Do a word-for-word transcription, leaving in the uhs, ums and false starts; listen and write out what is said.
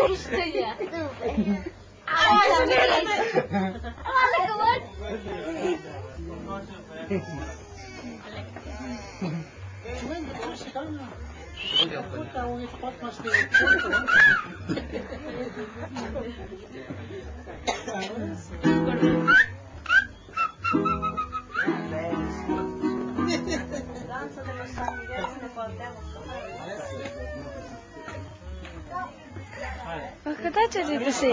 Espera. Dove? Ah, no, no. Dove? Ah, no, no. Ma cosa c'è di così?